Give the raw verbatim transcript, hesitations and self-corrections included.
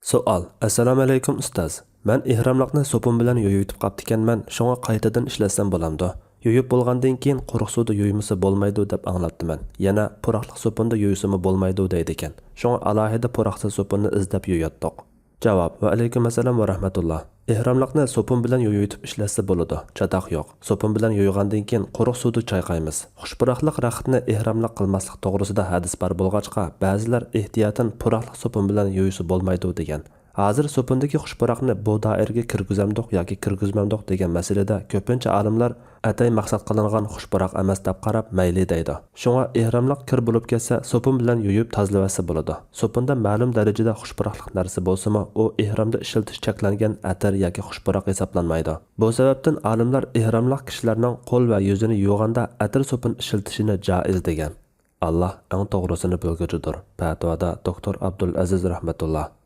سوئال. ئەسسالامۇئەلەيكۇم ئۇستاز. مەن ئېھراملىقنى سوپۇن بىلەن يۇيۇۋېتىپ قاپتىكەنمەن، شۇڭا قايتىدىن ئىشلەتسەم بولامدۇ؟ يۇيۇپ بولغاندىن كېيىن قۇرۇق سۇدا يۇيمىسا بولمايدۇ دەپ ئاڭلاپتىمەن. يەنە پۇراقلىق سوپۇندا يۇيسىمۇ بولمايدۇ دەيدىكەن. شۇڭا ئالاھىدە پۇراقسىز سوپۇننى ئىزدەپ يۇياتتۇق. جاۋاب. ۋەئەلەيكۇم ئەسسالام ۋە رەھمەتۇللا. ئېھراملىقنى سوپۇن بىلەن يۇيۇۋېتىپ ئىشلەتسە بولىدۇ، چاتاق يوق. سوپۇن بىلەن يۇيغاندىن كېيىن قۇرۇق سۇدا چايقايمىز. خۇش پۇراقلىق رەختنى ئېھراملىق قىلماسلىق توغرىسىدا ھەدىس بار بولغاچقا، بەزىلەر ئېھتىياتەن پۇراقلىق سوپۇن بىلەن يۇيسا بولمايدۇ دېگەن. ھازىر سوپۇندىكى خۇش پۇراقنى بۇ دائىرىگە كىرگۈزەمدۇق ياكى كىرگۈزمەمدۇق دېگەن مەسىلىدە كۆپىنچە ئالىملار ئەتەي مەقسەت قىلىنغان خۇش پۇراق ئەمەس دەپ قاراپ مەيلى دەيدۇ. شۇڭا ئېھراملىق كىر بولۇپ كەتسە سوپۇن بىلەن يۇيۇپ تازىلىۋەتسە بولىدۇ. سوپۇندا مەلۇم دەرىجىدە خۇش پۇراقلىق نەرسە بولسىمۇ، ئۇ ئېھرامدا ئىشلىتىش چەكلەنگەن ئەتىر ياكى خۇش پۇراق ھېسابلانمايدۇ. بۇ سەۋەبتىن ئالىملار ئېھراملىق كىشىلەرنىڭ قول ۋە يۈزىنى يۇغاندا ئەتىر سوپۇن ئىشلىتىشىنى جائىز دېگەن. ئاللا ئەڭ توغرىسىنى بىلگۈچىدۇر. پەتىۋادا دوكتور ئابدۇلئەزىز رەھمەتۇللا.